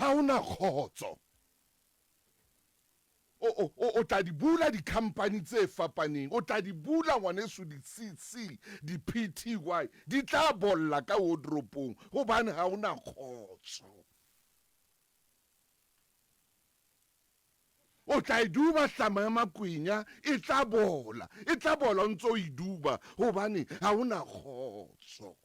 Ha o na kgotso. O, o, o, o tla di bula di-company tse fapaneng, o tla di bula ngwaneso di-CC, di-PTY, di tla bolla ka wardrobe-ong gobane ga o na kgotso. O tla e duba hlama ya makwenya, e tla bola, e tla bola o ntse o e duba gobane ga o na kgotso.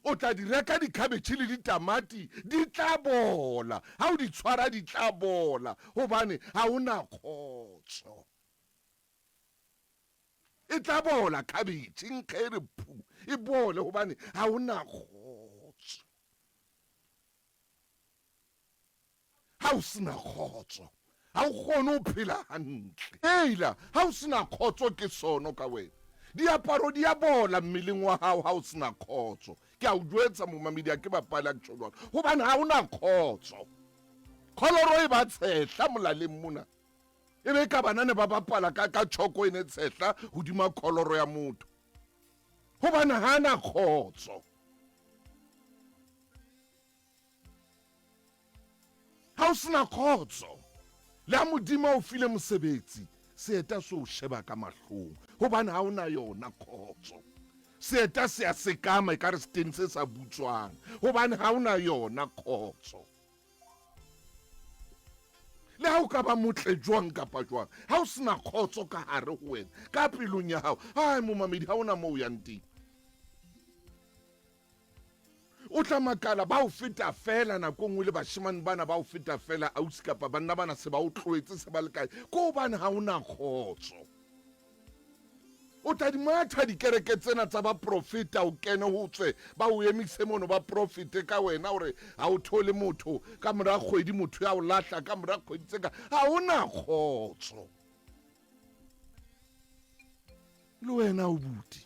O tla di reka dikhabetšhe le ditamati, di tla bola. Ha o di tshwara di tla bola, gobane ga o na kgotso. E tla bola khabetšhe, nkge e re phu, e bole, gobane ga o na kgotso. Ha o se na kgotso, ha o kgone ho phela hantle. Heila, ha o se na kgotso ke sono ka wena. Diaparo di a bola mmeleng wa hao ha o se na kgotso. Ke a o jwetsa momamedi, ha ke bapale ha ke tjho jwalo. Hobane ha o na kgotso. Kholoro e ba tshehla molaleng mona. E be ka bana ne ba bapala ka, ka tjhoko e ne tshehla hodima kholoro ya motho. Hobane ha na kgotso. Ha o sena khotso, le ha Modimo a o file mosebetsi, seeta se o sheba ka mahlong, hobane ha o na yona khotso. Seeta se a sekama ekare seteng se sa butswang, hobane ha o na yona khotso. Le ha o ka ba motle jwang kapa jwang, ha o sena khotso ka hare ho wena, ka pelong ya hao, ai momamedi, ha o na moo o yang teng. O tla makala ba o feta feela nako e nngwe le bashemane bana ba o feta feela ausi kapa banna bana se ba o tlohetse se ba le kae ke hobane ha o na kgotso. O tla di matha dikereke tsena tsa baprofeta o kene ho tswe ba o emise mono ba profete ka wena hore ha o thole motho ka mora kgwedi motho ya o lahla ka mora kgwedi tse ka ha o na kgotso. Le wena o buti.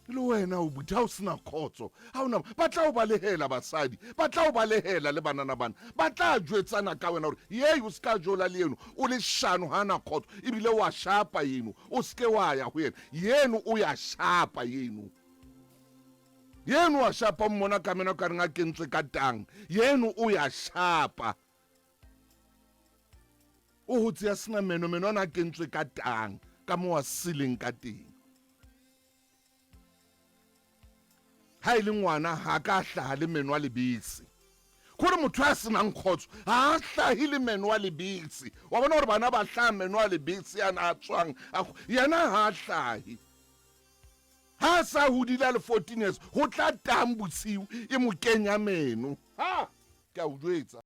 Le wena o buti ha o sena khotso ha ona ba tla o balehela basadi ba tla o balehela le banana bana ba tla jwetsana ka wena gore yei o se ka jola le eno o le shano ha na khotso ebile wa shapa eno o se ke wa ya ho yena yeno o ya shapa yeno yeno wa shapa mmona ka mena ka reng a kentswe ka tang yeno o ya shapa o hotse ya sena meno meno ana a kentswe ka tang ka mo a seleng ka teng ha e le ngwana ha ka hlaha le meno a lebese kore motho a senang kgotso ha a hlahe le meno a lebese wa bona gore bana ba hlaha meno a lebese ana a tswang yena ha a hlahe ha a sa hodile a le 14 years go tla tang bosiu e mo kenya meno ha ke a o jwetsa.